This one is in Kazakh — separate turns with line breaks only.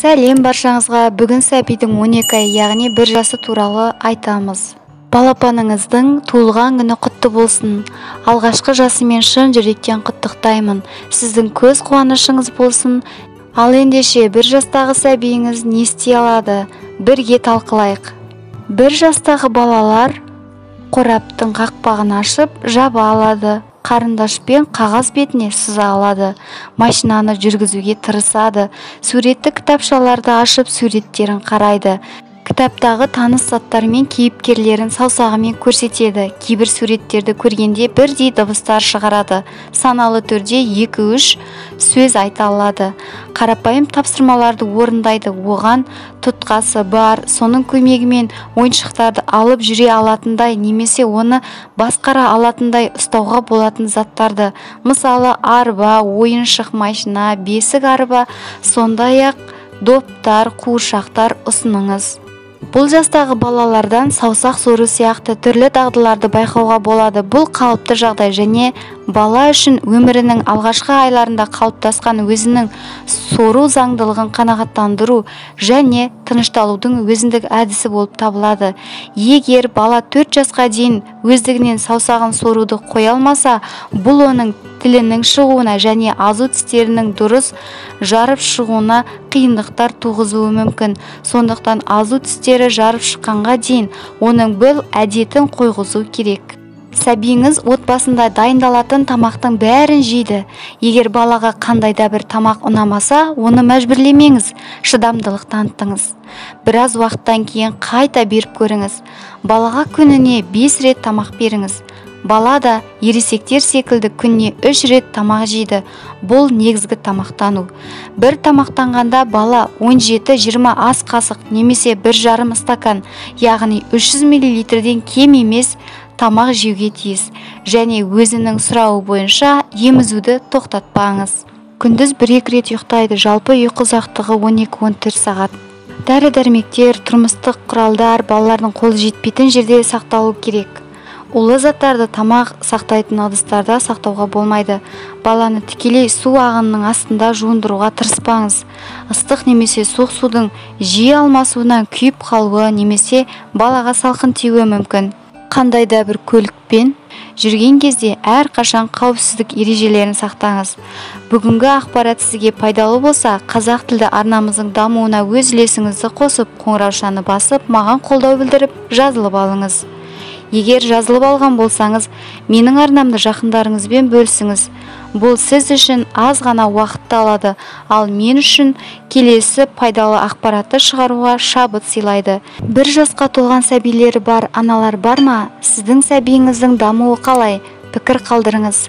Сәлем баршаңызға. Бүгін сәбидің 12 ай, яғни 1 жасы туралы айтамыз. Балапаныңыздың туылған күні құтты болсын. Алғашқы жасымен шын жүректен құттықтаймын. Сіздің көз қуанышыңыз болсын. Ал ендеше 1 жастағы сәбиіңіз не істей алады? Бірге талқылайық. 1 жастағы балалар қораптың қақпағын ашып, жаба алады. Қарындашпен қағаз бетіне сыза алады. Машинаны жүргізуге тырысады. Суретті кітапшаларды ашып, суреттерін қарайды. Кітаптағы таныс заттар мен кейіпкерлерін саусағымен көрсетеді. Кейбір суреттерді көргенде бірдей дыбыстар шығарады. Саналы түрде 2-3 сөз айта алады. Қарапайым тапсырмаларды орындайды. Оған тұтқасы бар, соның көмегімен ойыншықтарды алып жүре алатындай немесе оны басқара алатындай ұстауға болатын заттарды, мысалы арба, ойыншық машина, бесік арба, сондай-ақ доптар, қуыршақтар ұсыныңыз. Бұл жастағы балалардан саусақ сору сияқты түрлі дағдыларды байқауға болады. Бұл қалыпты жағдай және бала үшін өмірінің алғашқы айларында қалыптасқан өзінің сору заңдылығын қанағаттандыру және тынышталудың өзіндік әдісі болып табылады. Егер бала 4 жасқа дейін өздігінен саусағын соруды қоя алмаса, бұл оның тілінің шығуына және азу тістерінің дұрыс жарып шығуына қиындықтар туғызуы мүмкін. Сондықтан азу тістері жарып шыққанға дейін оның бұл әдетін қойғызу керек. Сәбиіңіз отбасында дайындалатын тамақтың бәрін жейді. Егер балаға қандай да бір тамақ ұнамаса, оны мәжбүрлемеңіз, шыдамдылық танытыңыз. Біраз уақыттан кейін қайта беріп көріңіз. Балаға күніне 5 рет тамақ беріңіз. Бала да ересектер секілді күніне 3 рет тамақ жейді. Бұл негізгі тамақтану. Бір тамақтанғанда бала 17-20 ас қасық немесе 1,5 стакан, яғни 300 миллилитрден кем емес тамақ жеуге тиіс. Және өзінің сұрауы бойынша емізуді тоқтатпаңыз. Күндіз 1-2 рет ұйықтайды. Жалпы ұйқы ұзақтығы 12-14 сағат. Дәрі-дәрмектер, тұрмыстық құралдар балалардың қолы жетпейтін жерде сақталу керек. Улы заттарды тамақ сақтайтын ыдыстарда сақтауға болмайды. Баланы тікелей су ағынының астында жуындыруға тырыспаңыз. Ыстық немесе суық судың жиі алмасуынан күйіп қалуы немесе балаға салқын тиюі мүмкін. Қандай да бір көлікпен жүрген кезде әрқашан қауіпсіздік ережелерін сақтаңыз. Бүгінгі ақпарат сізге пайдалы болса, қазақ тілді арнамыздың дамуына өз үлесіңізді қосып, қоңыраушаны басып, маған қолдау білдіріп, жазылып алыңыз. Егер жазылып алған болсаңыз, менің арнамды жақындарыңызбен бөлісіңіз. Бұл сіз үшін аз ғана уақытты алады, ал мен үшін келесі пайдалы ақпаратты шығаруға шабыт сыйлайды. 1 жасқа толған сәбилері бар аналар бар ма? Сіздің сәбиіңіздің дамуы қалай? Пікір қалдырыңыз.